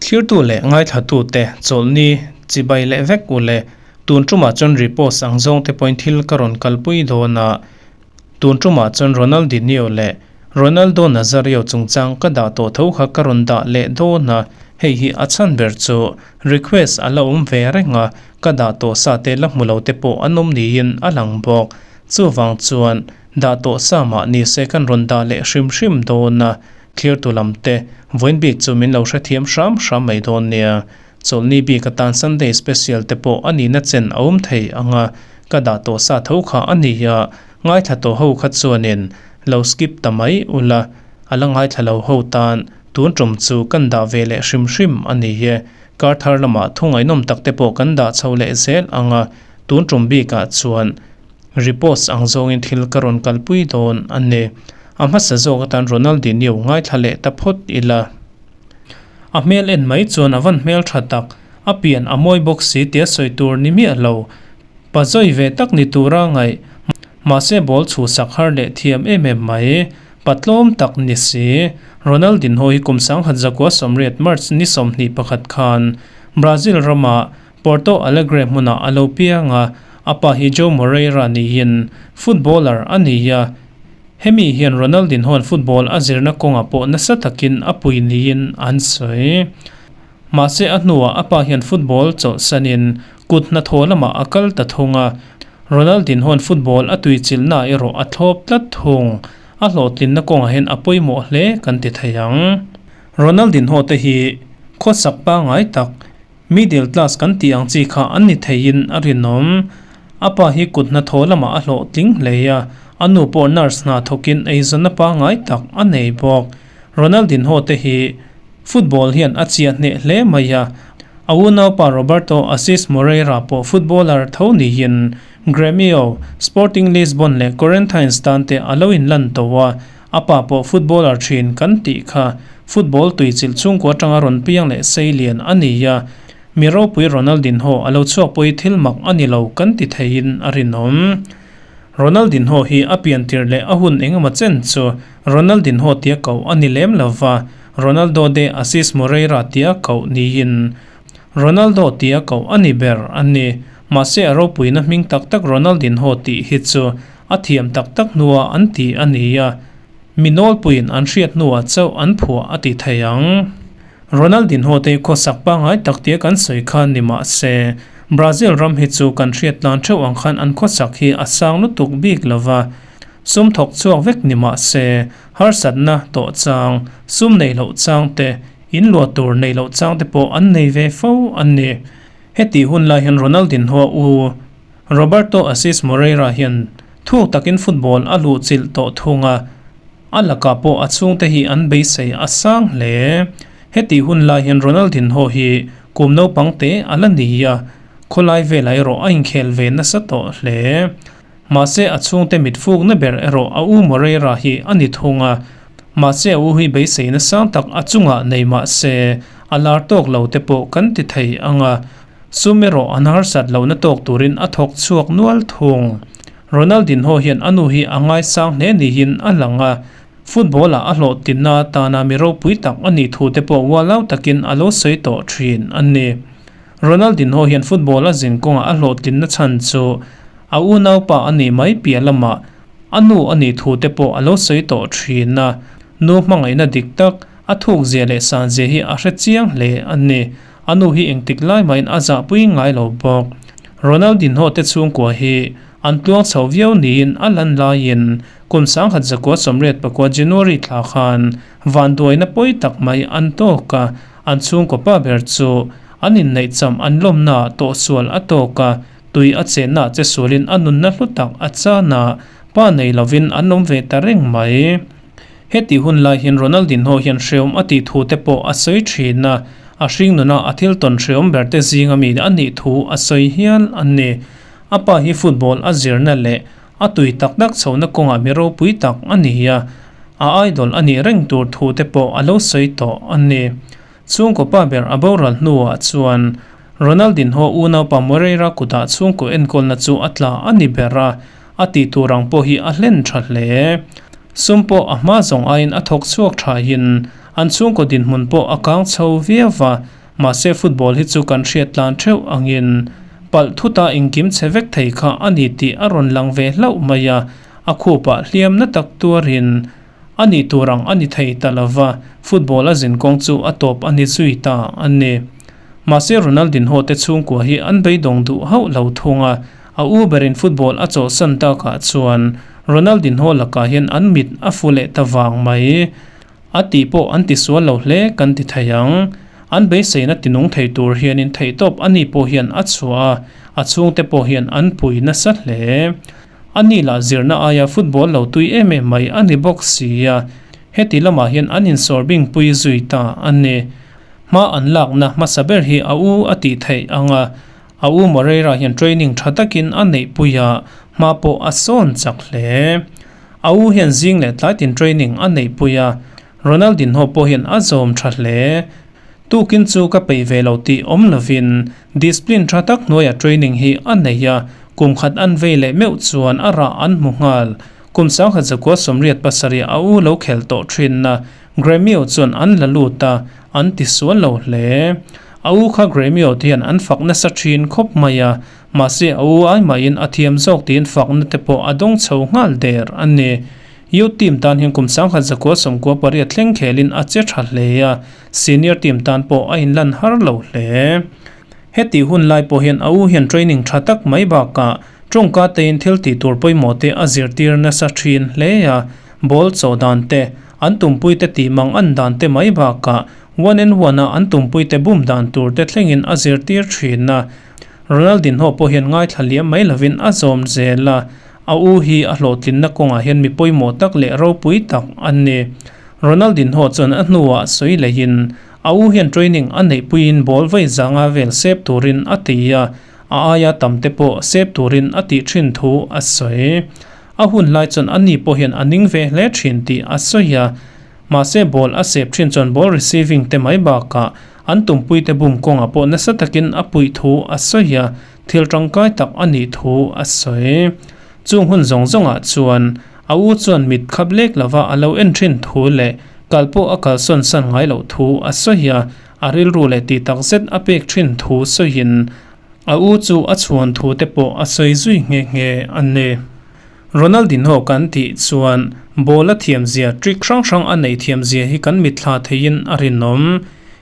Thlirtu leh ngaithlatute chawlhni chibai leh vek u le. Tun tumah chuan repost ang zawng te pawhin thil ka rawn kalpui dawn a. Tun tumah chuan Ronaldinho leh Ronaldo Nazario chungchang ka dah tawh tho kha ka rawn dah leh dawn a, hei hi a chhan ber chu request a la awm ve reng a, ka dah tawh sa te la hmu lo te pawh an awm niin a lang bawk. Chuvang chuan dah tawh sa mah ni se kan rawn dah leh hrim hrim dawn a, thlirtu lam te vawiin bik chu min lo hrethiam hram hram mai dawn nia. Chawlhni bik atan Sunday special te pawh a nihna chen a awm thei ang a, ka dah tawh sa tho kha a ni a, ngaithla tawh ho kha chuanin lo skip ta mai ula, a la ngaithla lo ho tan tun tum chu kan dah ve leh hrim hrim a ni e. Kar thar lamah thu ngaihnawm tak te pawh kan dah chho leh zel ang a, tun tum bikah chuan repost ang zawngin thil ka rawn kalpui dawn a ni. A hmasa zawk atan Ronaldinho ngaithla leh ta phawt ila. A hmel en mai chuan a van hmel tha tak, a pian a mawi bawk si tia sawi tur ni miah lo. Pa zawi ve tak ni tura ngaih, mahse ball chhuhsak har leh thiam em em mai. Pa tlawm tak ni si. Ronaldinho hi kum 1980 March ni 21 khan Brazil rama Porto Alegre hmunah a lo piang a, a pa hi Joe Moreira niin footballer a ni a. Hemi hian Ronaldinho'n football a zirna kawngah pawh nasa takin a pui niin an sawi. Mahse a hnuah a pa hian football chawlhsanin kut hnathawh lamah a kal ta thung a, Ronaldinho'n football a tuichilhna erawh a thlawp tlat thung. A hlawhtlinna kawngah hian a pawimawh hle kan ti thei ang. Ronaldinho te hi khawsak pangngai tak, Middle class kan tih ang chi kha an ni theiin a rinawm. A pa hi kut hnathawh lamah a hlawhtling hle a, a nu pawh nurse hna thawkin eizawnna pangngai tak a nei bawk. Ronaldinho te hi football hian a chiah hneh hle mai a, a unaupa Roberto Assis Moreira pawh footballer tho niin Gremio, Sporting Lisbon leh Corinthians tan te a lo inlan tawh a, A pa pawh footballer thin kan tih kha football tuichilh chhungkua atanga rawn piang leh sei lian a ni a, mi ropui Ronaldinho a lo chhuak pawh hi thil mak a ni lo kan ti theiin a rinawm. Ronaldinho hi a pian tirh leh a hun engemaw chen chu Ronaldinho tia koh a ni lem lo va, Ronaldo de Assis Moreira tia koh niin Ronaldo tia koh a ni ber a ni. Mahse a ropuina hming tak tak Ronaldinho tih hi chu A thiam tak tak hnua an ti a ni a, mi nawlpuiin an hriat hnuah chauh an phuah a ti thei ang. Ronaldinho te khawsak pangngai tak tia kan sawi kha ni mah se, Brazil ram hi chu kan hriat tlan theuh ang khan an khawsak hi a sang lutuk bik lo va, sum thawk chhuak vek ni mah se, harsatna tawh chang, sum neih loh chang te, in luah tur neih loh chang te pawh an nei ve fo a ni. Hetih hun lai hian Ronaldinho u Roberto Assis Moreira hian thuk takin football a luhchilh tawh thung a, a lakah pawh a chhungte hi an beisei a sang hle. Hetih hun lai hian Ronaldinho hi kum naupang te a la ni a, khawlai velah erawh a inkhel ve nasa tawh hle. Mahse a chhungte mitfukna ber erawh a u Moreira hi a ni thung a, mahse a u hi beiseina sang tak a chungah nei mah se a lar tawk lo te pawh kan ti thei ang a, Sum erawh an harsat lohna tawk turin a thawk chhuak nual thung. Ronaldinho hian a nu hi a ngaisang hle niin a lang a, football-ah a hlawhtlinna atana mi ropui tak a nih thu te pawh ualau takin a lo sawi tawh thin a ni. Ronaldinho hian football a zin kawngah a hlawhtlinna chhan chu a unaupa a nih mai piah lamah a nu a nih thu te pawh a lo sawi tawh thin a, nu hmangaihna dik tak a thukzia leh sanzia hi a hre chiang hle a ni. A nu hi engtik lai mahin a zahpui ngai lo bawk. Ronaldinho te chhungkua hi an tluang chho viau niin a lan laiin kum 1984 January thla khan vanduaina pawi tak mai an tawk a, an chhungkaw pa ber chu an inneih cham an lawmnaah tawhsual a tawk a, tui a chennaah che sualin a nunna hlu tak a chan a, pa nei lovin an awm ve ta reng mai. Heti hun lai hian Ronaldinho hian hreawm a tih thu te pawh a sawi thin a, a hring nuna a thil tawn hreawm ber te zinga mi a nih thu a sawi hial a ni. A pa hi football a zirna leh a tui tak tak chhohna kawngah mi ropui tak a ni a, a idol a nih reng tur thu te pawh a lo sawi tawh a ni. Chhungkaw pa ber a boral hnuah chuan Ronaldinho unaupa Moreira kutah chhungkaw enkawlna chu a tla a ni ber a, a tih tur ang pawh hi a hlen tha hle. Sum pawh a hma zawng aiin a thawk chhuak thain an chhungkaw dinhmun pawh a kang chho viau va, mahse football hi chu kan hriat tlan theuh angin palh thuta engkim chhe vek thei kha a ni tih a rawn lang ve hlauh mai a, a khupah hliam na tak tuarin a nih tur ang a ni thei ta lo va, football a zin kawng chu a tawp a ni zui ta a ni. Mahse Ronaldinho te chhungkua hi an beidawng duh hauh lo thung a, A u berin football a chawlhsan takah chuan Ronaldinho lakah hian an mit a fu leh ta vang mai. A tih pawh an tisual lo hle kan ti thei ang. An beiseina tinung thei tur hianin theihtawp a ni pawh hian a chhuah a, a chhungte pawh hian an pui nasa hle. A ni lah zirna aia football lo tui em em mai a ni bawk si a, heti lamah hian an insawr bingpui zui ta a ni. Hma an lakna hmasa ber hi a u a tih theih ang a, A u Moreira hian training tha takin a neihpui a, hma pawh a sawn chak hle. A u hian zing leh tlaitin training a neihpui a, Ronaldinho pawh hian a zawm tha hle. Tukin chu ka peih ve lo tih awm lovin discipline tha tak hnuaia training hi a nei a, kum khat an vei leh meuh chuan a rah an hmu nghal. Kum 1987 a u lo khel tawh thinna Gremio chuan an la lut a, an ti sual lo hle. A u kha Gremio te hian an fak nasa thin khawp mai a, mahse a u ai mahin a thiam zawk tiin fakna te pawh a dawng chho nghal der a ni. Youth team tan hian kum 1998 thleng khelin a che tha hle a, senior team tan pawh a inlan har lo hle. Heti hun lai pawh hian a u hian training tha tak mai bakah tawngka tein thil tih tur pawimawh te a zirtir nasa thin hle a, Ball chaw dan te, an tumpuite tih mang an dan te mai bakah one and one a an tumpuite bum dan tur te thlengin a zirtir thin a. Ronaldinho pawh hian ngaithla liam mai lovin a zawm zel a, a u hi a hlawhtlinna kawngah hian mi pawimawh tak leh ropui tak a ni. Ronaldinho chuan a hnuah sawi leihin a u hian training a neihpuiin ball vawi zanga vel sep turin a ti a, a aia tam te pawh sep turin a tih thin thu a sawi. A hun lai chuan ani pawh hian a ning ve hle thin tih a sawi a, mahse ball a sep thin chuan ball receiving te mai bakah an tumpuite bum kawngah pawh nasa takin a puih thu a sawi a, thil tangkai tak a nih thu a sawi. Chung hun zawng zawngah chuan a u chuan mit khap lek lova a lo en thin thu leh kal pawh a kalsawn san ngai loh thu a sawi a, a rilru leh tih takzet a pek thin thu sawiin A u chu a chhuan thu te pawh a sawi zui nghe nghe a ni. Ronaldinho kan tih chuan ball a thiam zia trick hrang hrang a neih thiam zia hi kan mitthla theiin a rinawm.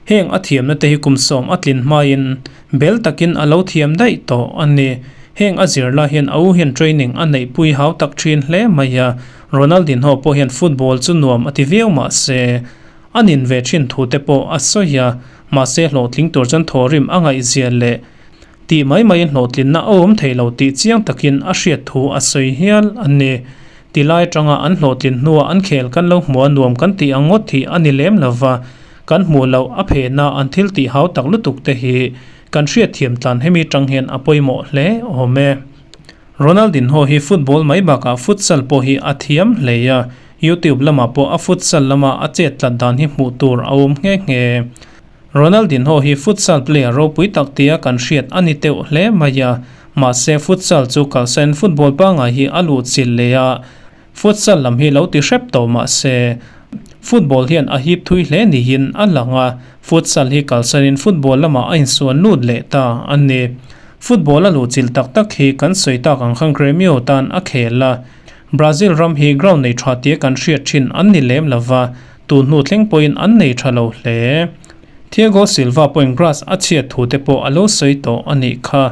Heng a thiamna te hi kum sawm a tlin hmain bel takin a lo thiam daih tawh a ni. Heng a zir lai hian a u hian training a neihpui hau tak thin hle mai a, Ronaldinho pawh hian football chu nuam a ti viau mah se a nin ve thin thu te pawh a sawi a. Mahse hlawhtling tur chuan thawhrim a ngaihzia leh tih mai maiin hlawhtlinna a awm thei lo tih chiang takin a hriat thu a sawi hial a ni. Tilai atanga an hlawhtlin hnua an khel kan lo hmuh a nuam kan tih ang ngawt hi a ni lem lo va, kan hmuh loh a phehna an thil tih hau tak lutuk te hi kan hriatthiam tlan hemi tang hian a pawimawh hle awm e. Ronaldinho hi football mai bakah futsal pawh hi a thiam hle a, YouTube lamah pawh a futsal lama a chet tlat dan hi hmuh tur a awm nghe nghe. Ronaldinho hi futsal player ropui tak tia kan hriat a ni teuh hle mai a, mahse futsal chu kalsain football pangngai hi a luh chilh leh a, futsal lam hi lo ti hrep tawh mahse football hian a hip thui hle niin a lang a, futsal hi kalsain football lamah a insuan lut leh ta a ni. Football a luh chilh tak tak hi kan sawi tak ang khan Gremio tan a khel a, Brazil ram hi ground nei tha tia kan hriat thin an ni lem lova, tun hnu thleng pawhin an nei tha lo hle. Thiago Silva pawhin grass a chhiat thu te pawh a lo sawi tawh a nih kha.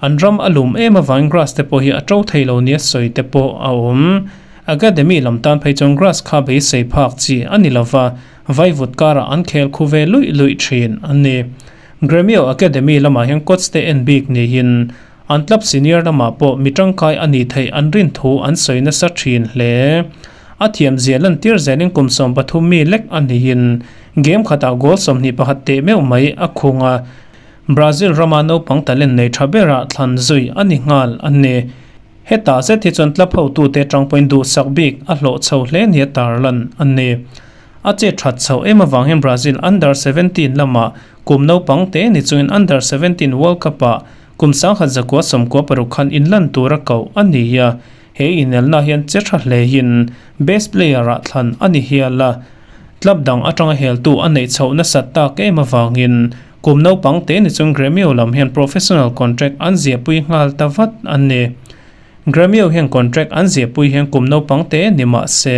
An ram a lum em avangin grass te pawh hi a to thei lo nia sawi te pawh a awm. Academy lam tan phei chuan grass kha beisei phak chi a ni lova, vaivut karah an khel khu ve luih luih thin a ni. Gremio Academy lamah hian coach te en bik niin an club senior lamah pawh mi tangkai a nih theih an rin thu an sawi nasa thin hle. A thiamzia lantir zelin kum 13 mi lek a niin game khatah goal 21 teh meuh mai a khung a, Brazil rama naupang talent nei tha berah thlan zui a ni nghal a ni. Hetah zet hi chuan club hotute tang pawhin duhsak bik a hlawh chho hle nia tarlan a ni. A che that chhoh em avang hian Brazil Under 17 lamah kum naupang te ni chungin Under 17 World Cup-ah kum 1996 khan inlan tura koh a ni a. He inelna hian che tha hlein best player-ah thlan a ni hial a. Club dang atanga heltu a neih chhoh nasat tak em avangin kum naupang te ni chuan Gremio lam hian professional contract an ziahpui nghal ta vat a ni. Gremio hian contract an ziahpui hian kum naupang te ni mah se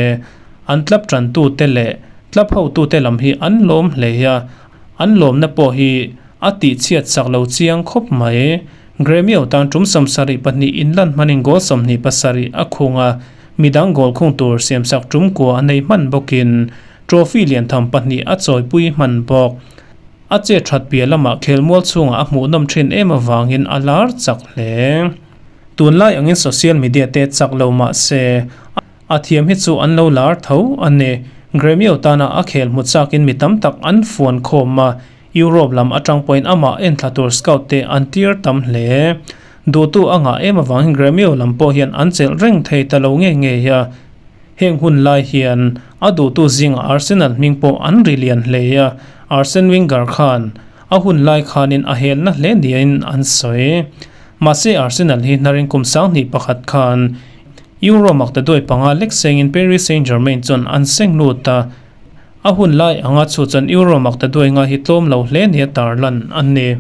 an club tantute leh club hotute lam hi an lawm hle a, an lawmna pawh hi a tihchhiat sak lo chiang khawp mai. Gremio tan tum 72 inlan hmanin goal 27 a khung a, midang goal khung tur siamsak tum kua a nei hman bawkin trophy lian tham pahnih a chawipui hman bawk. A che that piah lamah khelmual chhungah a hmuhnawm thin em avangin a lar chak hle. Tunlai angin social media te chak lo mah se a thiam hi chu an lo lar tho a ni. Gremio tana a khel hmu chakin mi tam tak an fuan khawm a, Europe lam atang pawhin amah enthla tur scout te an tir tam hle. Duhtu a ngah em avangin Gremio lam pawh hian an chelh reng thei ta lo ngei ngei a. Heng hun lai hian a duhtu zingah Arsenal hming pawh an ri lian hle a, Arsene Wenger khan a hun lai khanin a helna hle niin an sawi. Mahse Arsenal hi hnarin kum 2001 khan Euro maktaduai panga lek sengin Paris Saint-Germain chuan an seng lut a, A hun lai anga chu chuan Euro maktaduai nga hi tlawm lo hle nia tarlan an ni.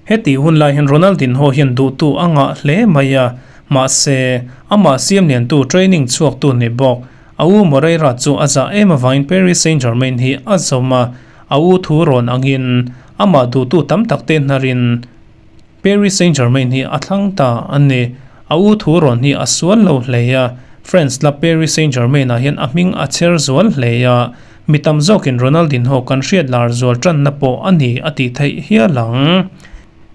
Heti hun lai hian Ronaldinho hian duhtu a ngah hle mai a, mahse, amah siam liantu training chhuaktu ni bawk. A u Moreira chu a zah em avangin Paris Saint-Germain hi a zawm a, a u thu rawn angin amah duhtu tam tak te hnarin Paris Saint-Germain hi a thlang ta a ni. A u thu rawn hi a sual lo hle a, France club Paris Saint-Germain-ah hian a hming a chher zual hle a, mi tam zawkin Ronaldinho kan hriat lar zual tanna pawh a ni a tih theih hial ang.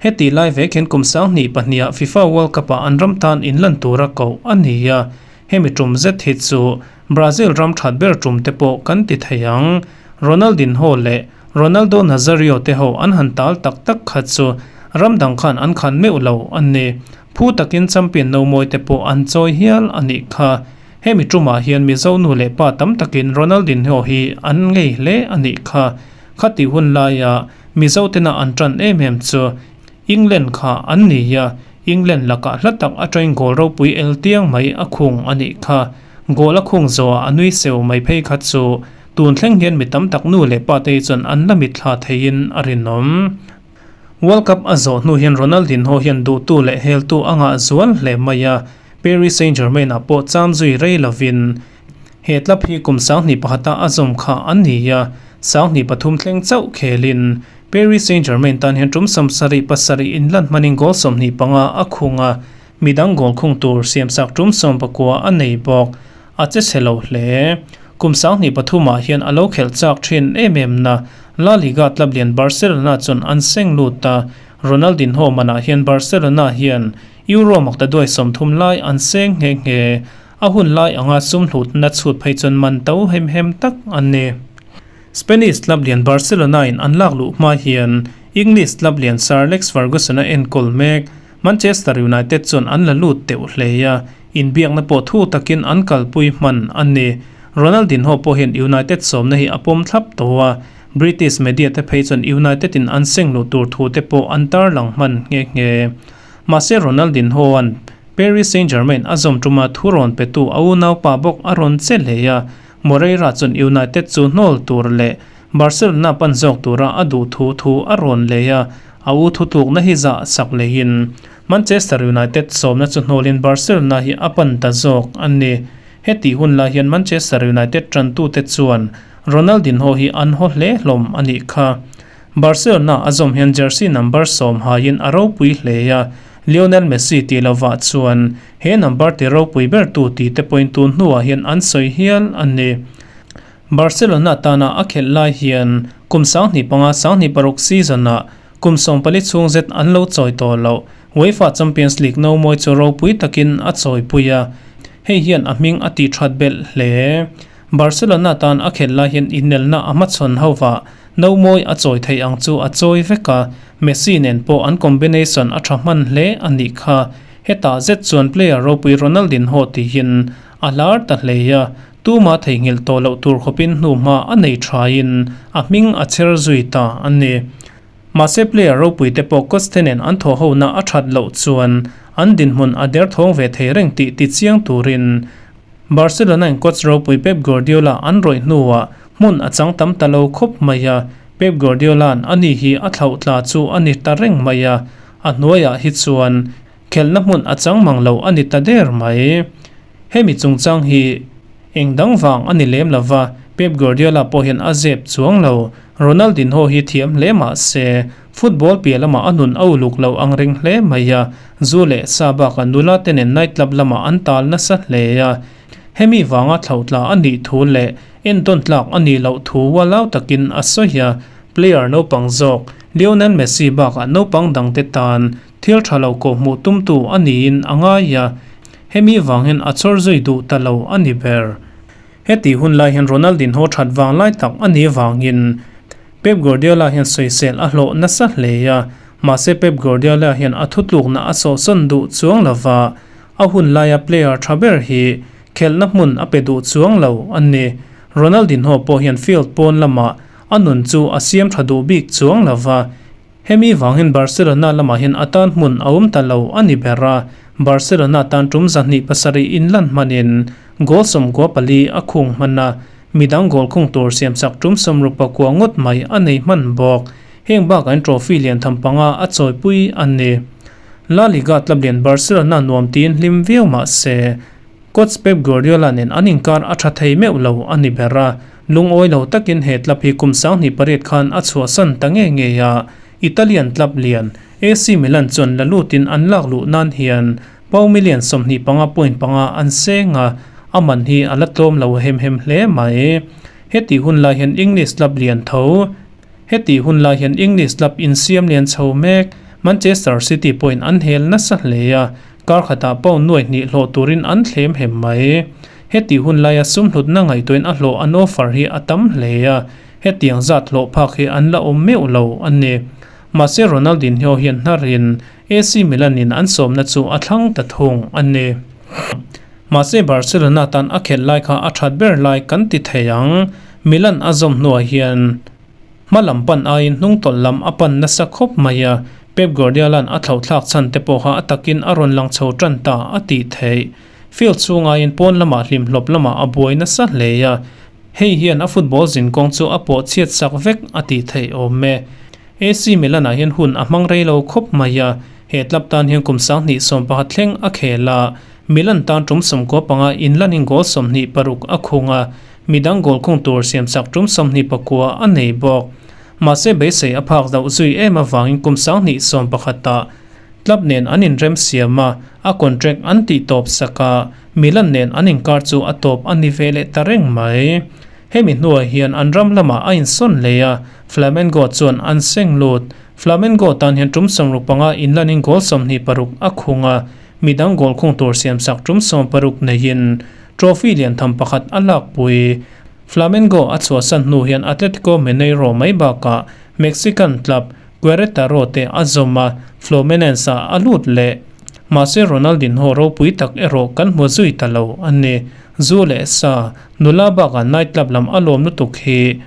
Heti lai vek hian kum 2002-ah FIFA World Cup-ah an ram tan inlan tura koh a ni a, hemi tum zet hi chu Brazil ram that ber tum te pawh kan ti thei ang. Ronaldinho leh Ronaldo Nazario te ho an han tal tak tak kha chu ram dang khan an khan meuh lo a ni. Phu takin champion no mawi te pawh an chawi hial a nih kha. Hemi tumah hian Mizo nu leh pa tam takin Ronaldinho hi an ngei hle a nih kha. Khati hun laia Mizo tena an tan em em chu England kha an ni a, England lakah hla tak atangin goal ropui el tiang mai a khung a nih kha. Goal a khung zawhah a nui seu mai phei kha chu Tun thleng hian mi tam tak nu leh pa te hi chuan an la mitthla theiin a rinawm. World Cup a zawh hnu hian Ronaldinho hian duhtu leh heltu a ngah zual hle mai a, Paris Saint-Germain ah pawh cham zui rei lovin he club hi kum 2001 a a zawm kha a ni a, 2003 thleng chauh khelin Paris Saint-Germain tan hian tum 77 inlan hmanin goal 25 a khung a, midang goal khung tur siamsak tum 19 a nei bawk. A che chhe lo hle. Kum 2003 ah hian a lo khelh chak thin em em na La Liga club lian Barcelona chuan an seng lut a, Ronaldinho manah hian Barcelona hian Euro maktaduai 30 lai an seng nghe nghe. A hun lai anga sum hlutna chhut phei chuan man to hem hem tak an ni. Spanish club lian Barcelona in an lak luh hma hian English club lian Sir Alex Ferguson a enkawl mek. Manchester United chuan an la lut teuh hle a, inbiakna pawh thu takin an kalpui hman a ni. Ronaldinho pawh hian United sawmna hi a pawm thlap tawh a, British media te phei chuan United in an seng luh tur thu te pawh an tarlang hman nghe nghe. Mahse Ronaldinho-a'n Paris Saint-Germain a zawm tuma thu rawn petu a unaupa bawk a rawn che hle a, Moreira chuan United chu hnawl tur leh Barcelona pan zawk tura a duh thu thu a rawn lei a, a u thutlukna hi zah sak leiin Manchester United sawmna chu hnawlin Barcelona hi a pan ta zawk a ni. Heti hun lai hian Manchester United tantute chuan Ronaldinho hi an haw hle hlawm a nih kha. Barcelona a zawm hian jersey number 10 haiin a ropui hle a, Lionel Messi tih lovah chuan he number ti ropui bertu tih te pawhin tun hnuah hian an sawi hial a ni. Barcelona tana a khelh lai hian kum 2005 2006 season-ah kum 14 chhung zet an lo chawi tawh loh. UEFA Champions League no mawi chu ropui takin a chawipui a, hei hian a hming a tih that belh hle. Barcelona tan a khelh lai hian inelna a hmachhawn hovah no mawi a chawi theih ang chu a chawi vek a, Messi nen pawh an combination a tha hman hle a nih kha. Hetah zet chuan player ropui Ronaldinho tihin a lar ta hle a, Tuma theihnghilh tawh loh tur khawpin hnuhma a nei thain a hming a chher zui ta a ni. Mahse player ropui te pawh coach te nen an thawh hona a that loh chuan an dinhmun a derthawng ve thei reng tih tichiang turin Barcelona in coach ropui Pep Guardiola an rawih hnuah hmun a chang tam ta lo khawp mai a, Pep Guardiola'n ani hi a thlauh tla chu a ni ta reng mai a, a hnuaiah hi chuan khelhna hmun a chang mang lo a ni ta der mai. Hemi chungchang hi eng dang vang a ni lem lo va, Pep Guardiola pawh hian a zep chuang lo. Ronaldinho hi thiam hle mah se, football piah lamah a nun a uluk lo ang reng hle mai a, zu leh sa bakah nula te nen night club lamah an tal nasa hle a. Hemi vanga thlauh tla a nih thu leh entawn tlak a nih loh thu ualau takin a sawi a, player naupang zawk Lionel Messi bakah naupang dangte tan Thil tha lo kawhhmuh tumtu a niin a ngai a, hemi vang hian a chawr zui duh ta lo a ni ber. Heti hun lai hian Ronaldinho that vang lai tak a nih vangin Pep Guardiola hian sawisel a hlawh nasa hle a, mahse Pep Guardiola hian a thutlukna a sawhsawn duh chuang lo va, a hun laia player tha ber hi khelhna hmun a pe duh chuang lo a ni. Ronaldinho pawh hian field pawn lamah a nun chu a siam tha duh bik chuang lo va, Hemi vangin Barcelona lamah hian a tan hmun a awm ta lo a ni ber a, Barcelona tan tum 27 inlan hmanin goal 94 a khung hman a, midang goal khung tur siamsak tum 69 ngawt mai a nei hman bawk. Heng bakah hian trophy lian tham panga a chawipui a ni. La Liga club lian Barcelona nuam tiin hlim viau mah se, Coach Pep Guardiola nen an inkar a tha thei meuh lo a ni ber a, lungawi lo takin he club hi kum 28 khan a chhuahsan ta ngei ngei a, Italian club lian AC Milan chuan la lutin an lak luh nan hian pau million 25.5 an seng a, a man hi a la tlawm lo hem hem hle mai. Heti hun lai hian English club lian tho Heti hun lai hian English club insiam lian chho mek Manchester City pawhin an hel nasa hle a, kar khatah pound nuai hnih hlawh turin an thlem hem mai. Heti hun laia sum hlutna ngaihtuahin a hlawh an offer hi a tam hle a, hetiang zat hlawh phak hi an la awm meuh lo a ni. Mahse Ronaldinho hian hnarin AC Milan in an sawmna chu a thlang ta thung a ni. Mahse Barcelona tan a khelh lai kha a that ber lai kan ti thei ang. Milan a zawm hnuah hian hma lam pan aiin hnung tawlh lam a pan nasa khawp mai a, Pep Guardiola'n a thlauhthlak chhan te pawh kha a takin a rawn lang chho tan ta a tih theih. Field chhung aiin pawn lamah hlimhlawp lamah a buai nasa hle a, hei hian a football zinkawng chu a pawh chhiat sak vek a tih theih awm e. AC Milan-ah hian hun a hmang rei lo khawp mai a, he club tan hian kum 2011 thleng a khel a, Milan tan tum 95 inlanin goal 26 a khung a, midang goal khung tur siamsak tum 29 a nei bawk. Mahse beisei a phak deuh zui em avangin kum 2011-ah club nen an inrem siam a, a contract an tih tawp sak a, Milan nen an inkar chu a tawp a ni ve leh ta reng mai. Hemi hnuah hian an ram lamah a insawn leh a, Flamengo chuan an seng lut. Flamengo tan hian tum 65 inlanin goal 26 a khung a, midang goal khung tur siamsak tum 60 neiin trophy lian tham pakhat a lakpui. Flamengo a chhuahsan hnu hian Atletico Mineiro mai bakah Mexican club Queretaro te a zawm a, Fluminense-ah a lut leh. Mahse Ronaldinho ropui tak erawh kan hmu zui ta lo a ni. Zu leh sa, nula bakah night club lam a lawm lutuk hi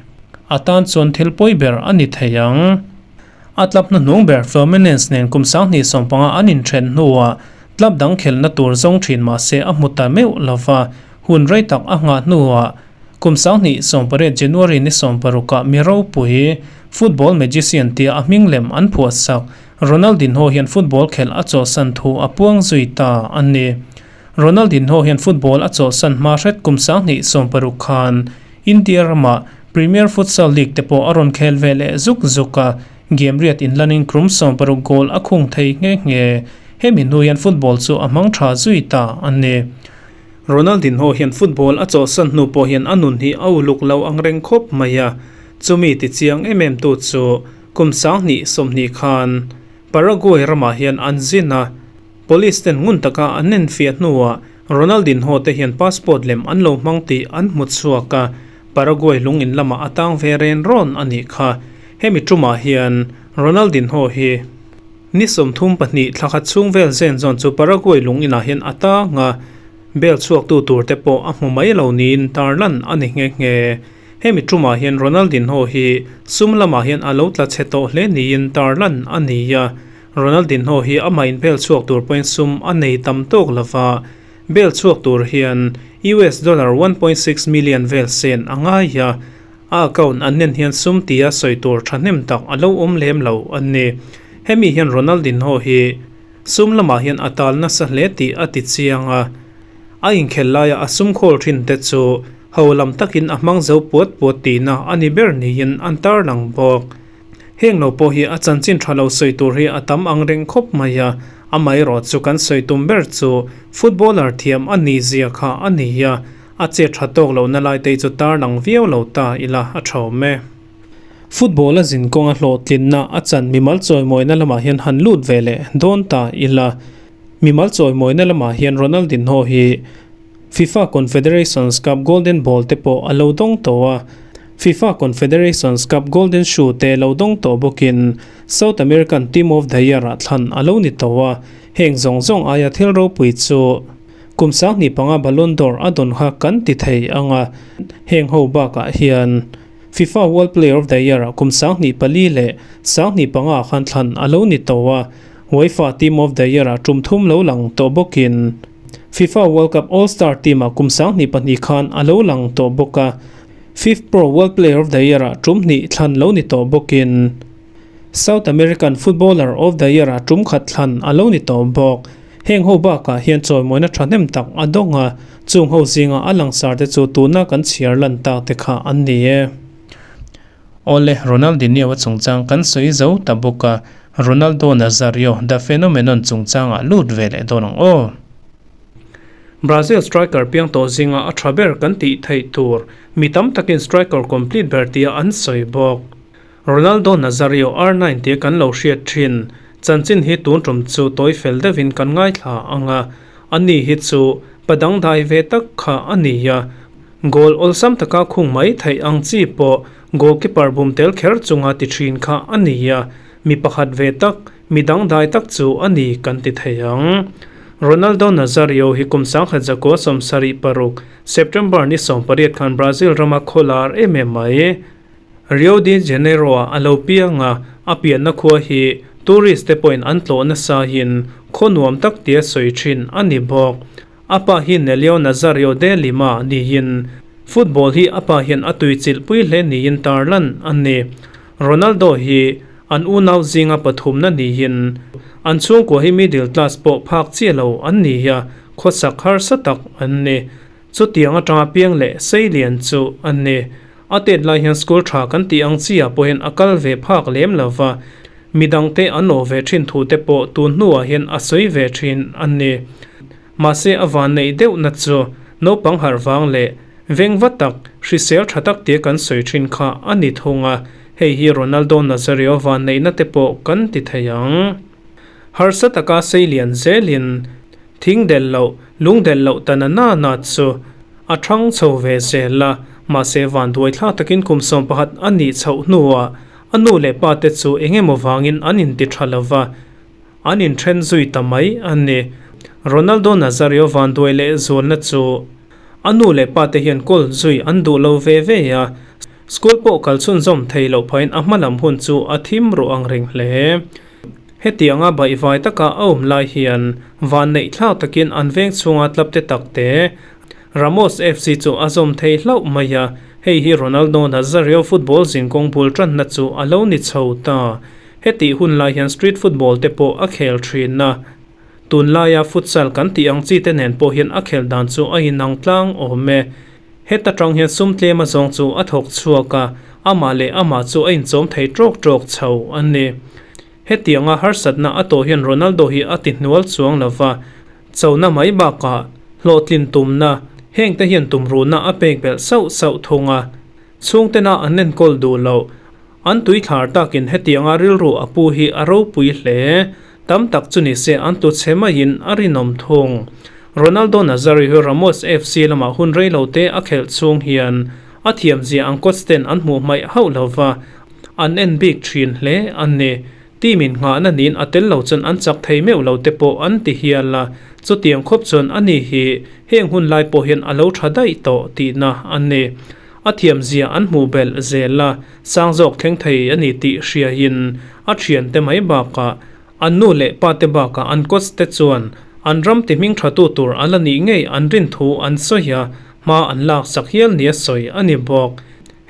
a tan chuan thil pawi ber a ni thei ang. A club hnuhnung ber Fluminense nen kum 2015 an inthen hnuah club dang khelhna tur zawng thin mahse a hmu ta meuh lo va, hun rei tak a nghah hnuah kum 2018 January ni 16 ah mi ropui football magician tia a hming lem an phuahsak Ronaldinho hian football khelh a chawhsan thu a puang zui ta a ni. Ronaldinho hian football a chawhsan hma hret kum 2016 khan India ramah Premier Futsal League te pawh a rawn khel ve leh zuk zuk a, game riat inlanin krum 60 goal a khung thei nghe nghe. Hemi hnu hian football chu a hmang tha zui ta a ni. Ronaldinho hian football a chawhsan hnu pawh hian a nun hi a uluk lo ang reng khawp mai a, chumi tichiang em em tu chu kum 2020 khan Paraguay ramah hian an zin a, Police ten ngun taka an enfiah hnuah Ronaldinho te hian passport lem an lo hmang tih an hmu chhuak a, Paraguay lung in lamah a tang ve ren rawn a nih kha. Hemi tumah hian Ronaldinho hi ni 32 thla khat chhung vel zen zawn chu Paraguay lung inah hian a tang a, bail chhuaktu tur te pawh a hmu mai lo niin tarlan a ni nghe nghe. Hemi tumah hian Ronaldinho hi sum lamah hian a lo tla chhe tawh hle niin tarlan a ni a. Ronaldinho hi amah in bel chhuak tur pawhin sum a nei tam tawk lova, bel chhuak tur hian US dollar 1.6 million vel sen a ngai a, a account an nen hian sum tia sawi tur thahnem tak a lo awm lem lo a ni. Hemi hian Ronaldinho hi sum lamah hian a tal nasa hle tih a ti chiang a, a inkhel laia a sum khawl thin te chu ho lam takin a hmang zo puat puat tihna a ni ber niin an tarlang bawk. Heng lo pawh hi a chanchin tha lo sawi tur hi a tam ang reng khawp mai a, amaherawh chu kan sawi tum ber chu footballer thiam a nih zia kha a ni a, a chet tha tawk lohna lai te hi chu tarlang viau lo ta ila a tha awm e. Football a zin kawnga hlawhtlinna a chan mimal chawimawina lamah hian han lut ve leh dawn ta ila, mimal chawimawina lamah hian Ronaldinho hi Fifa Confederations Cup Golden Ball te pawh a lo dawng tawh a, Fifa Confederations Cup Golden Shoe te lo dawng tawh bawkin South American Team of the Year-ah thlan a lo ni tawh a, heng zawng zawng aia thil ropui chu kum 15 Ballon d'Or a dawn kha kan ti thei ang a, heng ho bakah hian Fifa World Player of the Year-ah kum 2004 leh 2005 ah khan thlan a lo ni tawh a, UEFA Team of the Year-ah tum thum lo lang tawh bawkin Fifa World Cup All Star team-ah kum 2002 khan a lo lang tawh bawk a, FIFPro World Player of the Year-ah tum hnih thlan lo ni tawh bawkin South American Footballer of the Year-ah tum khat thlan a lo ni tawh bawk. Heng ho bakah hian chawimawina thahnem tak a dawng a, chung ho zinga a langsar te chu tuna kan chhiar lan tak te kha an ni e. Awle, Ronaldinho a chungchang kan sawi zo ta bawk a, Ronaldo Nazario, the phenomenon chungchangah lut ve leh dawn ang aw. Brazil striker piang tawh zinga a tha ber kan tih theih tur, mi tam takin striker complete ber tia an sawi bawk. Ronaldo Nazario R9 tia kan lo hriat thin chanchin hi tun tum chu tawi fel deuhin kan ngaithla ang a, ani hi chu pa dangdai ve tak kha a ni a, Goal awlsam taka khung mai theih ang chi pawh goalkeeper bum tel kher chunga ti thin kha a ni a, mi pakhat ve tak, mi dangdai tak chu a ni kan ti thei ang. Ronaldo Nazario hi kum 1976, September ni 18 khan Brazil rama khawlar em em mai. Rio de Janeiro-ah a lo piang a, a pianna khua hi tourist te pawhin an tlawh nasa in khaw nuam tak tia sawi thin a ni bawk. A pa hi Nelio Nazario de Lima niin football hi a pa hian a tuichilhpui hle niin tarlan a ni. Ronaldo hi an unau zinga pathumna niin an chhungkua hi middle class pawh phak chiah lo an ni a, khawsak harsa tak an ni. Chutiang atanga piang leh seilian chu a ni. A tet lai hian school tha kan tih ang chiah pawhin a kal ve phak lem lova, midangte an awh ve thin thu te pawh tun hnuah hian a sawi ve thin a ni. Mahse a van neih deuhna chu naupang harh vang leh veng va tak, hrisel tha tak tia kan sawi thin kha a ni thung a, hei hi Ronaldo Nazario van neihna te pawh kan ti thei ang. Harsa taka seilian zelin Thing delh loh, lung delh loh ta na na na chu a thang chho ve zel a, mahse vanduai thlak takin kum 11 a nih chhoh hnuah a nu leh pa te chu eng emaw vangin an inti tha lo va, an inthen zui ta mai a ni. Ronaldo Nazario vanduai leh zualna chu a nu leh pa te hian kawl zui an duh lo ve ve a, school pawh kal chhunzawm thei loh phahin a hmalam hun chu a thim ruh ang reng hle. Hetianga baihvai taka a awm lai hian vanneih thlak takin an veng chhunga club te tak te Ramos FC chu a zawm thei hlauh mai a, hei hi Ronaldo Nazario football zinkawng bul tanna chu a lo ni chho ta. Hetih hun lai hian street football te pawh a khel thin a, tunlaia futsal kan tih ang chi te nen pawh hian a khel dan chu a inang tlang awm e. Heta tang hian sum tlem a zawng chu a thawk chhuak a, amah leh amah chu a inchawm thei tawk tawk chho a ni. Hetianga harsatna a tawh hian Ronaldo hi a ti hnual chuang lo va, chona mai bakah hlawhtlin tumna, hengte hian tumruhna a pek belh sauh sauh thung a. Chhungtena an enkawl duh loh, an tuithlar takin hetianga rilru a pu hi a ropui hle. Tam tak chu ni se an tu chhe maiin a rinawm thung. Ronaldo Nazario hi Ramos FC lamah hun rei lo te a khelh chhung hian a thiamzia ang coach ten an hmuh hmaih hauh lo va, an en bik thin hle a ni. Team in nghahna niin a tel lo chuan an chak thei meuh lo te pawh an ti hial a, chutiang khawp chuan ani hi heng hun lai pawh hian a lo tha daih tawh tihna a ni. A thiamzia an hmuh belh zel a, sang zawk thleng thei a ni tih hriain a thiante mai bakah An nu leh pa te bakah an coach te chuan an ram ti hming tha tu tur a la nih ngei an rin thu an sawi a, hma an lak sak hial nia sawi a ni bawk.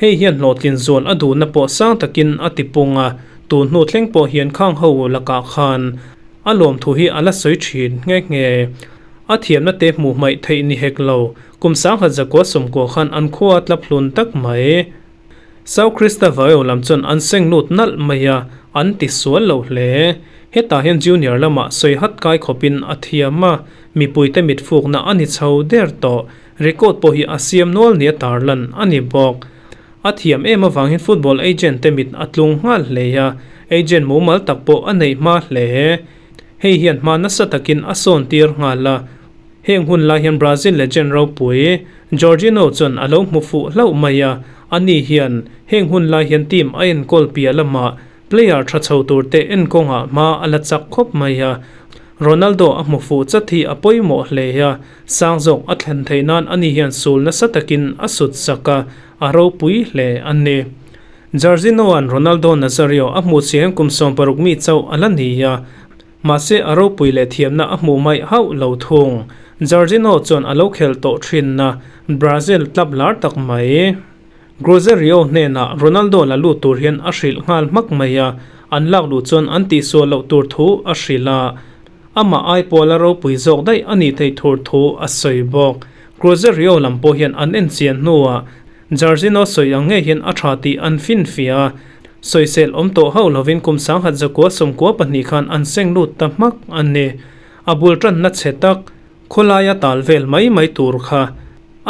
Hei hian hlawhtlin zual a duhna pawh sang takin a ti pung a, tun hnu thleng pawh hian khang ho lakah khan a lawmthu hi a la sawi thin nghe nghe. A thiamna te hmuh hmaih theih ni hek lo, kum 10,000 sawmkua khan an khua tlap hlun tak mai. Sao Cristóvão lam chuan an seng lut nalh mai a, an ti sual lo hle. Hetah hian junior lamah sawi hat kai khawpin a thiam a, mipuite mitfukna a ni chho der tawh. Record pawh hi a siam nual nia tarlan a ni bawk. A thiam em avangin football agent te mit a tlung nghal hle a, agent mumal tak pawh a neih hma hle. Hei hian hma nasa takin a sawn tir nghal a. Heng hun lai hian Brazil legend ropui Jorginho chuan a lo hmu fuh hlauh mai a, ani hian heng hun lai hian team a enkawl piah lamah player tha chho tur te enkawngah hma a la chak khawp mai a. Ronaldo a hmu fuh chat hi a pawimawh hle a, sang zawk a thlen theih nan ani hian sul nasa takin a sut sak a, a ropui hle a ni. Jorginho-a'n Ronaldo Nazario a hmuh chiang kum 60 mi chauh a la ni a, Mahse a ropui leh thiamna a hmuh mai hauh lo thung. Jorginho chuan a lo khelh tawh thinna Brazil club lar tak mai Cruzeiro hnenah Ronaldo la lut tur hian a hrilh nghal hmak mai a, an lak luh chuan an tihsual loh tur thu a hrilh a, amah ai pawl a ropui zawk daih a nih theih thur thu a sawi bawk. Cruzeiro lam pawh hian an enchian hnuah Jorginho sawi ang ngei hian a tha tih an finfiah a, sawisel awm tawh hauh lovin kum 1992 khan an seng lut ta hmak a ni. A bul tanna chhe tak, khawlaia tal vel mai mai tur kha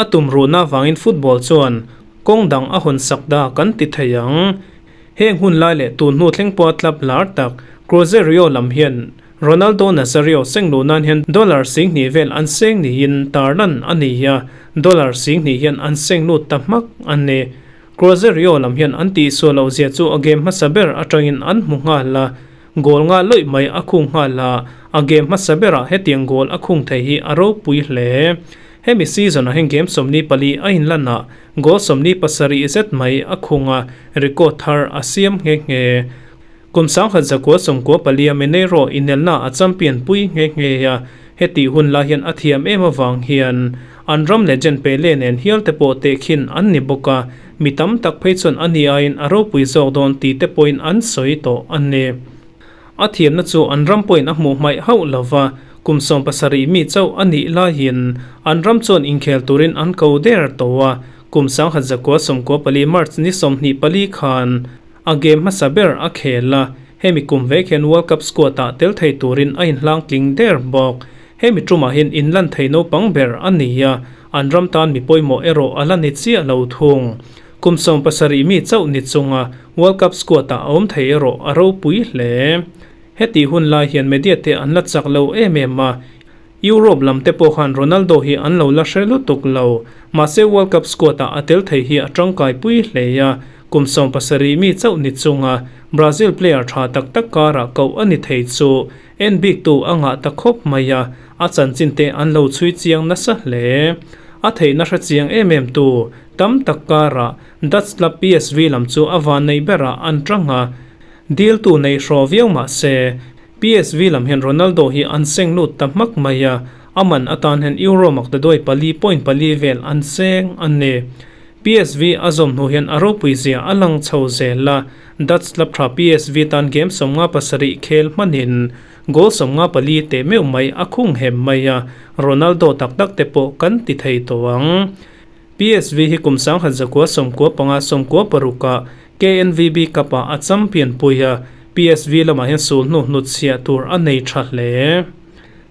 a tum ruhna avangin football chuan kawng dang a hawn sak da kan ti thei ang. Heng hun lai leh tun hnu thleng pawha club lar tak Cruzeiro lam hian Ronaldo Nazario seng luh nan hian dollar 2000 vel an seng niin tarlan a ni a, dollar 2000 hian an seng lut ta hmak a ni. Cruzeiro lam hian an tihsual loh zia chu a game hmasa ber atangin an hmu nghal a, goal nga lawih mai a khung nghal a, a game hmasa berah hetiang goal a khung thei hi a ropui hle. Hemi season ah hian game 44 a inlan a, goal 47 zet mai a khung a, record thar a siam nghe nghe. Kum 1994 a Mineiro inelna a champion pui nghe nghe a, hetih hun lai hian a thiam em avang hian an ram legend Pele nen hial te pawh tehkhin an ni bawk a, mi tam tak phei chuan a ni aiin a ropui zawk dawn tih te pawhin an sawi tawh a ni. A thiamna chu an ram pawhin a hmuh hmaih hauh lo va, kum 17 mi chauh a nih laiin an ram chuan inkhel turin an ko der tawh a, kum 1994 March ni 24 khan A game hmasa ber a khel a, hemi kum vek hian World Cup squad ah tel thei turin a inhlang tling der bawk. Hemi tumah hian inlan thei naupang ber a ni a, an ram tan mi pawimawh erawh a la ni chiah lo thung. Kum 17 mi chauh ni chunga World Cup squad ah a awm thei erawh a ropui hle. Hetih hun lai hian media te an la chak lo em em a, Europe lam te pawh khan Ronaldo hi an lo la hre lutuk lo. Mahse World Cup squad ah a tel thei hi a tangkai pui hle a, kum 17 mi chauh ni chunga Brazil player tha tak tak karah koh a ni thei chu en bik tu a ngah ta khawp mai a, a chanchin te an lo chhui chiang nasa hle. A theihna hre chiang em em tu tam tak karah Dutch club PSV lam chu a van nei berah an tang a, deal tu nei hraw viau mahse PSV lam hian Ronaldo hi an seng lut ta hmak mai a, a man atan hian Euro maktaduai pali point pali vel an seng a ni. PSV a zawm hnu hian a ropui zia a lang chho zel a, Dutch club tha PSV tan game 57 khel hmanin goal 54 teh meuh mai a khung hem mai a, Ronaldo tak tak te pawh kan ti thei tawh ang. PSV hi kum 1995 96 ah KNVB Cup ah a champion pui a, PSV lamah hian sul hnu hnut chhiah tur a nei tha hle.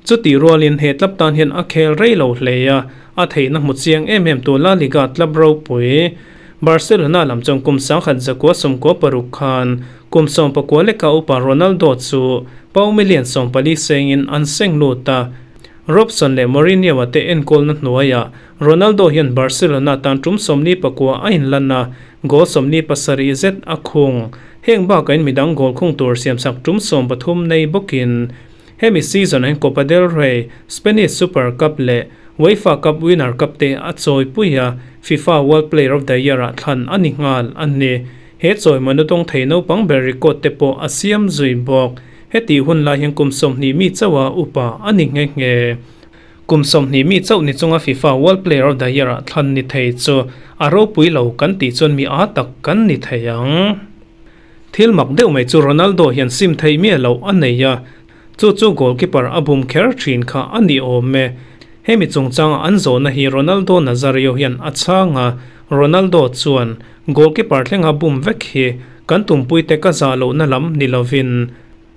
Chutih rualin he club tan hian a khel rei lo hle a, a theihna hmu chiang em em tu La Liga club ropui Barcelona lam chuan kum 1996 khan kum 19 leka upa Ronaldo chu pau million 14 sengin an seng lut a, Robson leh Mourinho-a te enkawlna hnuaiah Ronaldo hian Barcelona tan tum 49 a inlan a, goal 47 zet a khung. Heng bakain midang goal khung tur siamsak tum 13 nei bawkin hemi season ah hian Copa del Rey, Spanish Super Cup leh UEFA Cup Winner Cup te a chawipui a, FIFA World Player of the Year ah thlan a ni nghal a ni. He chawimawina dawng thei naupang ber record te pawh a siam zui bawk. Hetih hun lai hian kum 20 mi chauha upa a ni nghe nghe. Kum 20 mi chauh ni chunga FIFA World Player of the Year-ah thlan ni thei chu a ropui lo kan tih chuan mi aa tak kan ni thei ang. Thil mak deuh mai chu Ronaldo hian sim theih miah loh a nei a, chu chu goalkeeper a bum kher thin kha a ni awm e. Hemi chungchanga an zawhna hi Ronaldo Nazario hian a chhang a, Ronaldo chuan, Goalkeeper thlenga bum vek hi kan tumpuite ka zah lohna lam ni lovin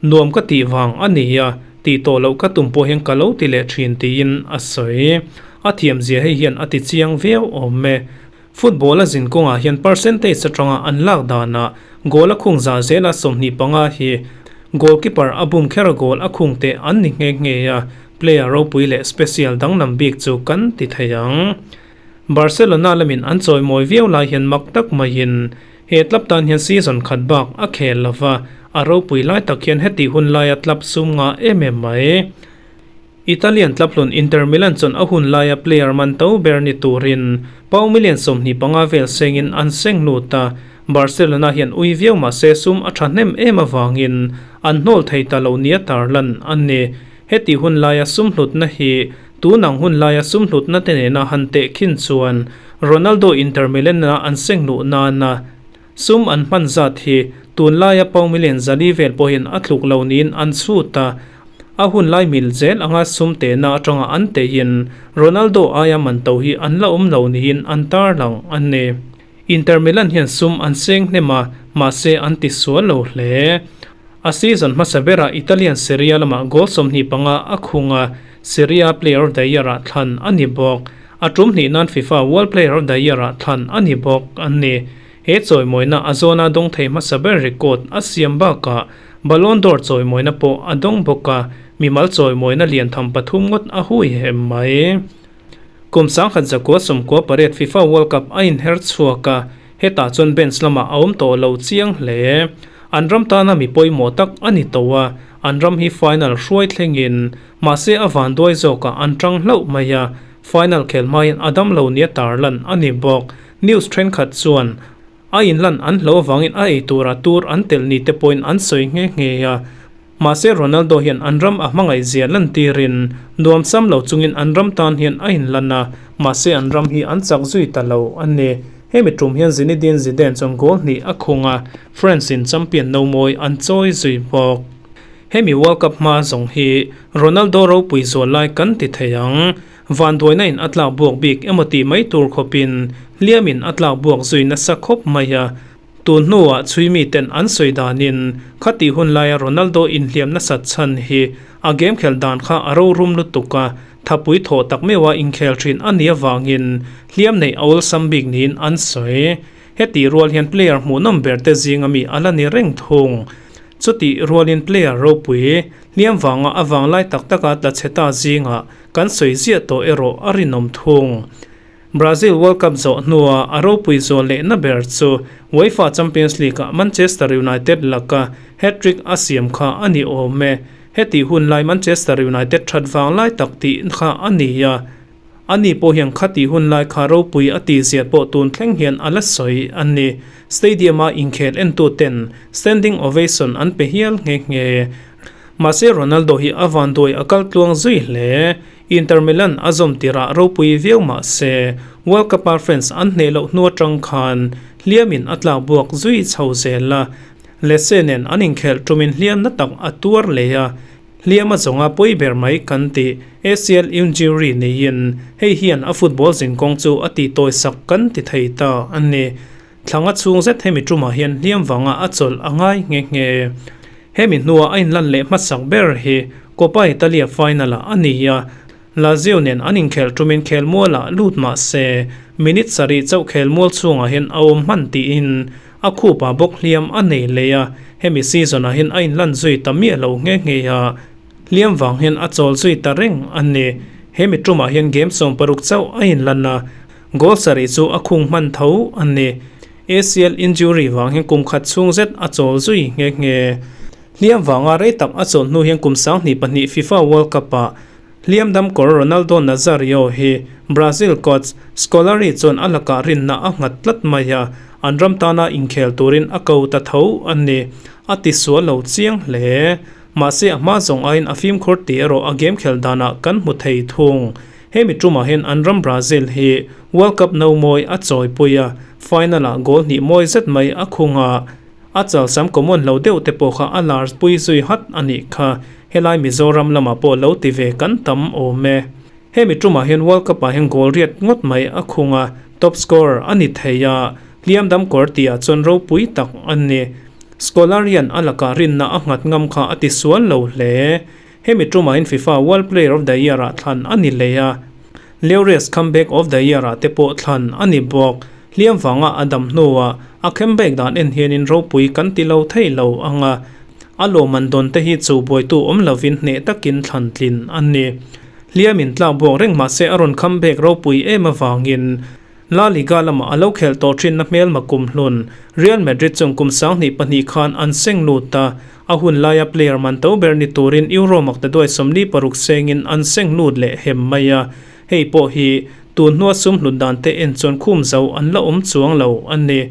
nuam ka tih vang a ni a, tih tawh loh ka tum pawh hian ka lo ti leh thin tiin a sawi. A thiamzia hei hian a ti chiang viau awm e. Football a zin kawngah hian percentage atanga an lak danah goal a khung zah zela 25 hi goalkeeper a bum kher a goal a khung teh an ni nghe nghe a, player ropui leh special danglam bik chu kan ti thei ang. Barcelona lamin an chawimawi viau lai hian mak tak maiin he club tan hian season khat bak a khel lova, a ropui lai tak hian heti hun laia club sum ngah em em mai. Italian club hlun Inter Milan chuan a hun laia player man to ber ni turin pau million 25 vel sengin an seng lut a, Barcelona hian ui viau mah se sum a thahnem em avangin an hnawl thei ta lo nia tarlan a ni. Heti hun laia sum hlutna hi tunang hun laia sum hlutna te nena han teh khin chuan Ronaldo Inter Milan-a an seng luh nana Sum an hman zat hi tunlaia pau million 400 vel pawhin a tluk lo niin an chhut a, a hun lai mil zel anga sum tehna atanga an teihin Ronaldo aia man to hi an la awm lo niin an tarlang a ni. Inter Milan hian sum an seng hnem a, mahse an ti sual lo hle. A season hmasa berah Italian Serie A lamah goal 25 a khung a, Serie A Player of the Year-ah thlan a ni bawk. A tum hnih nan FIFA World Player of the Year-ah thlan a ni bawk a ni. He chawimawina a zawna dawng thei hmasa ber record a siam bakah Ballon d'Or chawimawina pawh a dawng bawk a, mimal chawimawina lian tham pathum ngawt a hui hem mai. Kum 1998 FIFA World Cup a inher chhuak a, hetah chuan bench lamah a awm tawh lo chiang hle. An ram tana mi pawimawh tak a ni tawh a, an ram hi final hruai thlengin mahse a vanduai zawkah an tang hlauh mai a, final khel hmain a dam lo nia tarlan a ni bawk. News thenkhat chuan a inlan an hlo avangin a ei tura tur an telh ni te pawhin an sawi nghe nghe a. Mahse Ronaldo hian an ram a hmangaihzia lantirin nuam sam lo chungin an ram tan hian a inlan a, mahse an ram hi an chak zui ta lo a ni. Hemi tum hian Zinedine Zidane chuan goal hnih a khung a, France in champion no mawi an chawi zui bawk. Hemi World Cup hma zawng hi Ronaldo ropui zual lai kan ti thei ang. Vanduaina in a tlak buak bik emaw tih mai tur khawpin hliam in a tlak buak zui nasa khawp mai a. Tun hnuah chhui mi ten an sawi danin khatih hun laia Ronaldo inhliam nasat chhan hi a game khel dan kha a rorum lutuk a, thapui thawh tak meuha inkhel thin a nih avangin hliam neih a awlsam bik niin an sawi. Hetih rual hian player hmuhnawm ber te zinga mi a la ni reng thung. Chutih rualin player ropui hliam vanga a vanglai tak taka tla chhe ta zingah kan sawi ziah tawh erawh a rinawm thung. Brazil World Cup zawh hnua a ropui zual lehna ber chu UEFA Champions League-ah Manchester United laka hat-trick a siam kha a ni awm e. Hetih hun lai Manchester United that vang lai tak tih kha a ni a. Ani pawh hian khatih hun lai kha ropui a tihziat pawh tun thleng hian a la sawi a ni. Stadium-a inkhel entuten standing ovation an pe hial nghe nghe. Mahse Ronaldo hi a vanduai a kal tluang zui hle. Inter Milan a zawm tirah ropui viau mah se World Cup-a France an hneh loh hnu atang khan hliamin a tlak buak zui chho zel a. Lecce nen an inkhelh tumin hliam na tak a tuar leh a, hliam a zawnga pawi ber mai kan tih ACL injury neiin hei hian a football zinkawng chu a tihtawisak kan ti thei ta a ni. Thlanga chhung zet hemi tumah hian hliam vanga a chawlh a ngai nghe nghe. Hemi hnua a inlan leh hmasak ber hi Coppa Italia final-ah a ni a, Lazio nen an inkhelh tumin khelmualah lut mah se minute sarih chauh khelmual chhungah hian a awm hman tiin a khupa bawk hliam a nei leh a, hemi season-ah hian a inlan zui ta miah lo nghe nghe a, hliam vang hian a chawl zui ta reng a ni. Hemi tumah hian game 60 chauh a inlan a, Goal sarih chu a khung hman tho a ni. ACL injury vang hian kum khat chhung zet a chawl zui nghe nghe. Hliam vanga rei tak a chawlh hnu hian kum 2002 FIFA World Cup-ah hliam dam kawr Ronaldo Nazario hi Brazil coach Scolari chuan a lakah rinna a nghat tlat mai a, an ram tana inkhel turin a ko ta tho a ni. A tisual lo chiang hle. Mahse a hma zawng aiin a fimkhur tih erawh a game khelh danah kan hmu thei thung. Hemi tumah hian an ram Brazil hi World Cup no mawi a chawipui a, final ah goal hnih mawi zet mai a khung a, a chalsam common lo deuh te pawh kha a lar pui zui hat a nih kha. Helai Mizoram lamah pawh lo ti ve kan tam awm e. Hemi tumah hian World Cup ah hian goal riat ngawt mai a khung a, top scorer a ni thei a, hliam dam kawr tihah chuan ropui tak a ni. Scolarian a lakah rinna a nghat ngam kha a ti sual lo hle. Hemi tumah in FIFA World Player of the Year ah thlan a ni leh a, Laureus Comeback of the Year ah te pawh thlan a ni bawk. Hliam vanga a dam hnuah a comeback dan en hianin ropui kan ti lo thei lo ang a, a lawmman dawn te hi chu buaitu awm lovin hneh takin thlan tlin a ni. Hliam in tlak buak reng mahse a rawn comeback ropui em avangin La Liga lamah a lo khelh tawh thinna hmelma kumhlun Real Madrid chung kum 2002 khan an seng lut a, a hun laia player man to ber ni turin Euro maktaduai 46 sengin an seng lut leh hem mai a, hei pawh hi tun hnua sum hlut dan te en chuan khum zo an la awm chuang lo a ni.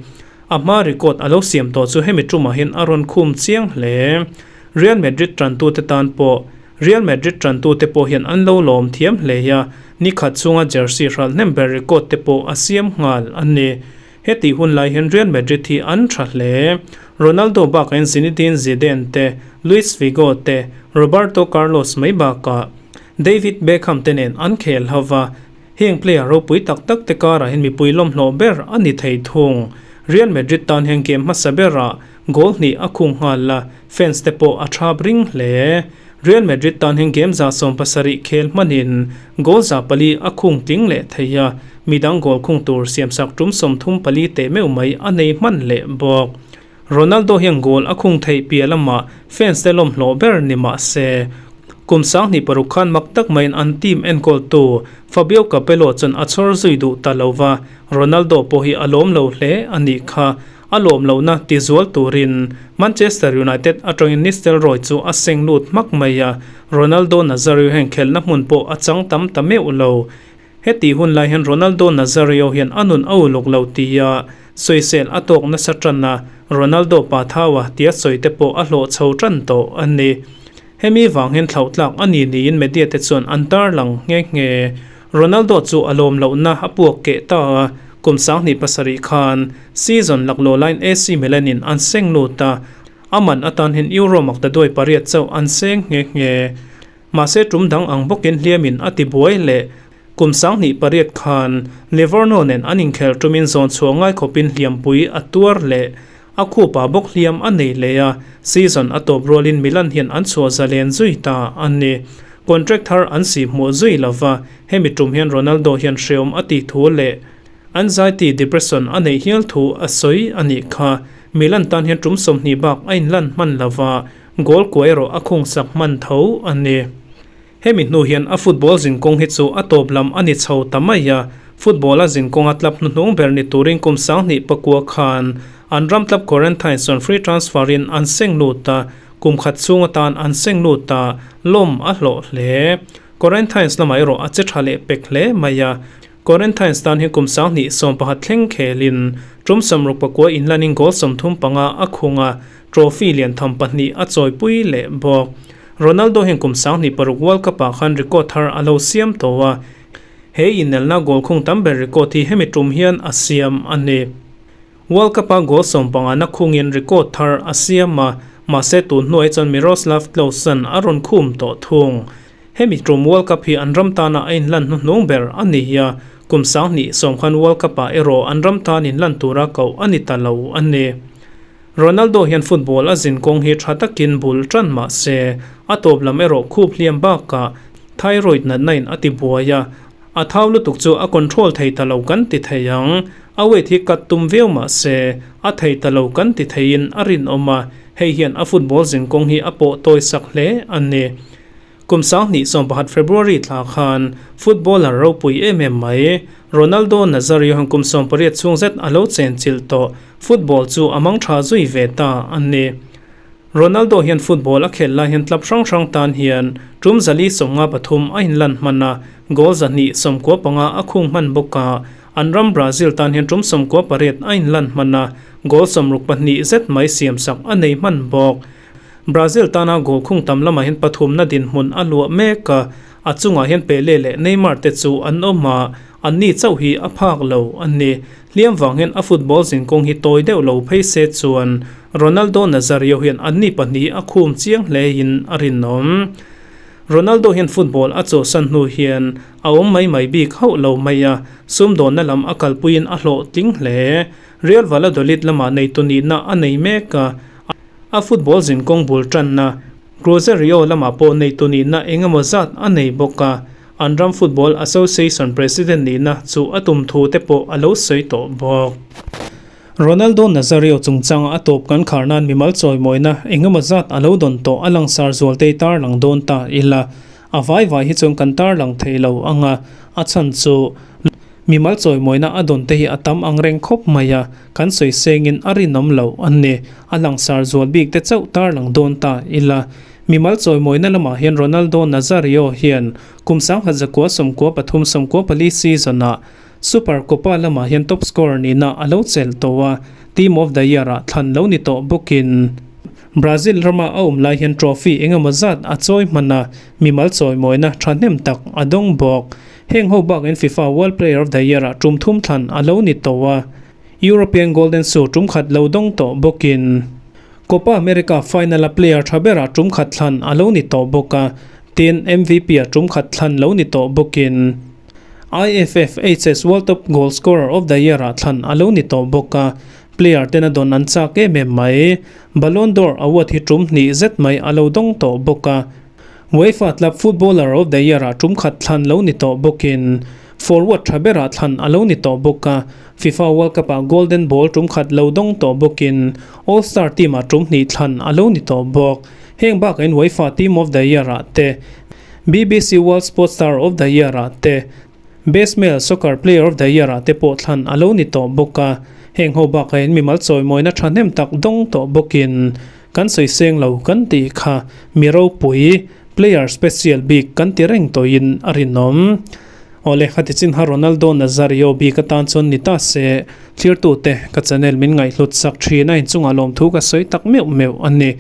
A hma record a lo siam tawh chu hemi tumah hian a rawn khum chiang hle. Real Madrid tantute tan pawh Real Madrid tantute pawh hian an lo lawm thiam hle a, ni khat chhunga jersey hralh hnem ber record te pawh a siam nghal a ni. Hetih hun lai hian Real Madrid hi an tha hle. Ronaldo bakain Zinedine Zidane te, Luis Figo te, Roberto Carlos mai bakah David Beckham te nen an khel ho va, heng player ropui tak tak te karah hian mipui lawmhlawh ber a ni thei thung. Real Madrid tan hian game hmasa berah Goal hnih a khung nghal la, fans te pawh a thap ring hle. Real Madrid tan hian game 70 khel hmanin goal 400 a khung tling leh thei a, midang goal khung tur siamsak tum 34 teh meuh mai a nei hman leh bawk. Ronaldo hian goal a khung theih piah lamah fans te lawmhlawh ber ni mah se, kum 2006 khan mak tak maiin an team enkawltu Fabio Capello chuan a chhawr zui duh ta lo va, Ronaldo pawh hi a lawm lo hle a nih kha. A lawm lohna ti zual turin Manchester United atangin Nistelrooy chu a seng lut hmak mai a, Ronaldo Nazario hian khelhna hmun pawh a chang tam ta meuh lo. Heti hun lai hian Ronaldo Nazario hian a nun a uluk lo tia sawisel a tawk nasa tan a, Ronaldo pa thaua tia sawi te pawh a hlawh chho tan tawh a ni. Hemi vang hian thlauh tlak a ni niin media te chuan an tarlang nghe nghe. Ronaldo chu a lawm lohna a puak keh ta a, kum 2007 khan season laklawh laiin AC Milan in an seng lut a, a man atan hian Euro maktaduai pariat chauh an seng nghe nghe. Mahse tum dang ang bawkin hliamin a ti buai leh kum 2008 khan Livorno nen an inkhelh tumin zawn chhuah ngai khawpin hliampui a tuar leh a khupa bawk hliam a nei leh a, season a tawp rualin Milan hian an chhuah zalen zui ta a ni. Contract thar an sih hmuh zui lova, hemi tum hian Ronaldo hian hreawm a tih thu leh anxiety depression a neih hial thu a sawi a nih kha. Milan tan hian tum 20 bak a inlan hman lova, goal kuai erawh a khungsak hman tho a ni. Hemi hnu hian a football zinkawng hi chu a tawp lam a ni chho ta mai a, football a zinkawng a tlap hnuhnung ber ni turin kum 2009 khan an ram tlap Corinthians chuan free transfer in an seng lut a, kum khat chhung atan an seng lut a, lawm a hlawh hle. Corinthians lamah erawh a che tha leh pek hle mai a, Corinthians tan hian kum 2011 thleng khelin tum 69 inlanin goal 35 a khung a, trophy lian tham pahnih a chawipui leh bawk. Ronaldo hian kum 2006 World Cup ah khan record thar a lo siam tawh a, he inelna goal khung tam ber record hi hemi tum hian a siam a ni. World Cup a goal 15 na khungin record thar a siam a, mahse tun hnuai chuan Miroslav Klose-a'n a rawn khum tawh thung. Hemi tum World Cup hi an ram tana a inlan hnuhnung ber a ni a, kum 2010 khan World Cup ah erawh an ram tan inlan tura koh a ni ta lo a ni. Ronaldo hian football a zin kawng hi tha takin bul tan mah se, a tawp lam erawh khup hliam bakah thyroid natna in a ti buai a, a thau lutuk chu a control thei ta lo kan ti thei ang. A weight hi cut tum viau mah se, a thei ta lo kan ti theiin a rinawm a, hei hian a football zin kawng hi a pawh tawi sak hle a ni. Kum 2011 February thla khan footballer ropui em em mai Ronaldo Nazario hian kum 80 chhung zet a lo chen chilh tawh football chu a mang tha zui ve ta a ni. Ronaldo hian football a khelh lai hian club hrang hrang tan hian tum 453 a inlan hman a, goal 295 a khung hman bawk a, an ram Brazil tan hian tum 98 a inlan hman a, goal 62 zet mai siamsak a nei hman bawk. Brazil tana goal khung tam lamah hian pathumna dinhmun a luah mek a, a chungah hian Pele leh Neymar te chu an awm a, anni chauh hi a phak lo a ni. Hliam vang hian a football zinkawng hi tawi deuh lo phei se chuan Ronaldo Nazario hian anni pahnih a khum chiang hlein a rinawm. Ronaldo hian football a chawhsan hnu hian a awm mai mai bik hauh lo mai a, sumdawnna lam a kalpuiin a hlawhtling hle. Real Valladolid lamah neitu nihna a nei mek a, a football zinkawng bul tanna Cruzeiro lamah pawh neitu nihna eng emaw zat a nei bawk a, an ram Football Association president nihna chu a tum thu te pawh a lo sawi tawh bawk. Ronaldo Nazario chungchanga a tawp kan khar nan mimal chawimawina eng emaw zat a lo dawn tawh a langsar zualtei tarlang dawn ta ila, a vai vai hi chuan kan tarlang thei lo ang a, a chhan chu mimal chawimawina a dawn te hi a tam ang reng khawp mai a, kan sawi sengin a rinawm lo a ni. A langsar zual bik te chauh tarlang dawn ta ila, mimal chawimawina lamah hian Ronaldo Nazario hian kum 1993 94 season-ah Super Copa lamah hian top scorer nihna a lo chelh tawh a, Team of the Year-ah thlan lo ni tawh bawkin Brazil rama a awm lai hian trophy eng emaw zat a chawi hman a, mimal chawimawina thahnem tak a dawng bawk. Heng ho bakin FIFA World Player of the Year-ah tum thum thlan a lo ni tawh a, European Golden Shoe tum khat lo dawng tawh bawkin Copa America final-a player tha berah tum khat thlan a lo ni tawh bawk a, tin MVP-ah tum khat thlan lo ni tawh bawkin. IFFHS World Top Goal Scorer of the Year ah thlan a lo ni tawh bawk a, player ten a dawn an chak em em mai. Ballon d'Or award hi tum hnih zet mai a lo dawng tawh bawk a. UEFA Club Footballer of the Year ah tum khat thlan lo ni tawh bawkin forward tha berah thlan a lo ni tawh bawk a. FIFA World Cup ah Golden Ball tum khat lo dawng tawh bawkin All Star team ah tum hnih thlan a lo ni tawh bawk. Heng bakah in UEFA Team of the Year ah te BBC World Sports Star of the Year ah te, Best Male Soccer Player of the Year ah te pawh thlan a lo ni tawh bawk a. Heng ho bakah hian mimal chawimawina thahnem tak dawng tawh bawkin kan sawi seng lo kan tih kha mi ropui, player special bik kan ti reng tawhin a rinawm. Awle, khati chin kha Ronaldo Nazario bik atan chuan ni ta se, thlirtute ka channel min ngaihhlut sak thin a inchungah lawmthu ka sawi tak meuh meuh a ni.